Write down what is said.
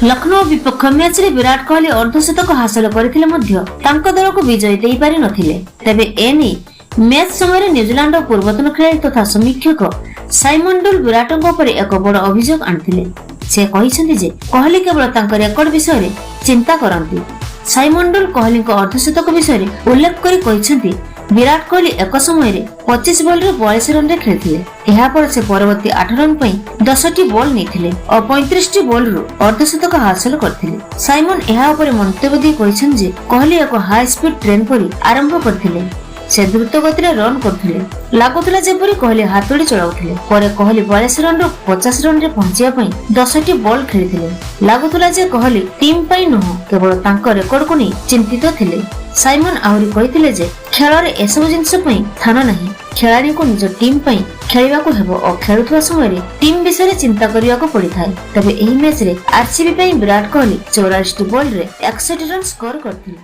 ଲକ୍ଷ୍ନୌ ବିପକ୍ଷ ମ୍ୟାଚରେ ବିରାଟ କୋହଲି ଅର୍ଦ୍ଧଶତକ ହାସଲ କରିଥିଲେ ମଧ୍ୟ ତାଙ୍କ ଦଳକୁ ବିଜୟ ଦେଇପାରି ନଥିଲେ। ତେବେ ଏନେଇ ମ୍ୟାଚ୍ ସମୟରେ ନ୍ୟୁଜିଲାଣ୍ଡର ପୂର୍ବତନ ଖେଳାଳି ତଥା ସମୀକ୍ଷକ ସାଇମନ ଡୁଲ ବିରାଟଙ୍କ ଉପରେ ଏକ ବଡ଼ ଅଭିଯୋଗ ଆଣିଥିଲେ। ସେ କହିଛନ୍ତି ଯେ କୋହଲି କେବଳ ତାଙ୍କ ରେକର୍ଡ ବିଷୟରେ ଚିନ୍ତା କରନ୍ତି। ସାଇମନ ଡୁଲ କୋହଲିଙ୍କ ଅର୍ଦ୍ଧଶତକ ବିଷୟରେ ଉଲ୍ଲେଖ କରି କହିଛନ୍ତି, ବିରାଟ କୋହଲି ଏକ ସମୟରେ 25 ବଲରେ 42 ରନରେ ଖେଳିଥିଲେ। ଏହାପରେ ସେ ପରବର୍ତ୍ତୀ 8 ରନ୍ ପାଇଁ 10ଟି ବଲ୍ ନେଇଥିଲେ ଓ 35ଟି ବଲରୁ ଅର୍ଦ୍ଧଶତକ ହାସଲ କରିଥିଲେ। ସାଇମନ ଏହା ଉପରେ ମନ୍ତବ୍ୟ ଦେଇ କହିଛନ୍ତି ଯେ କୋହଲି ଏକ ହାଇ ସ୍ପିଡ୍ ଟ୍ରେନ୍ ପରି ଆରମ୍ଭ କରିଥିଲେ। ସେ ଦ୍ରୁତ ଗତିରେ ରନ୍ କରୁଥିଲେ। ଲାଗୁଥିଲା ଯେପରି କୋହଲି ହାତୁଡ଼ି ଚଳାଉଥିଲେ। ପରେ କୋହଲି 42 ରନରୁ 50 ରନରେ ପହଞ୍ଚିବା ପାଇଁ 10ଟି ବଲ୍ ଖେଳିଥିଲେ। ଲାଗୁଥିଲା ଯେ କୋହଲି ଟିମ୍ ପାଇଁ ନୁହଁ, କେବଳ ତାଙ୍କ ରେକର୍ଡକୁ ନେଇ ଚିନ୍ତିତ ଥିଲେ। ସାଇମନ ଆହୁରି କହିଥିଲେ ଯେ ଖେଳରେ ଏସବୁ ଜିନିଷ ପାଇଁ ସ୍ଥାନ ନାହିଁ। ଖେଳାଳିଙ୍କୁ ନିଜ ଟିମ୍ ପାଇଁ ଖେଳିବାକୁ ହେବ ଓ ଖେଳୁଥିବା ସମୟରେ ଟିମ୍ ବିଷୟରେ ଚିନ୍ତା କରିବାକୁ ପଡିଥାଏ। ତେବେ ଏହି ମ୍ୟାଚରେ ଆରସିବି ପାଇଁ ବିରାଟ କୋହଲି 44ଟି ବଲରେ 61 ରନ୍ ସ୍କୋର କରିଥିଲେ।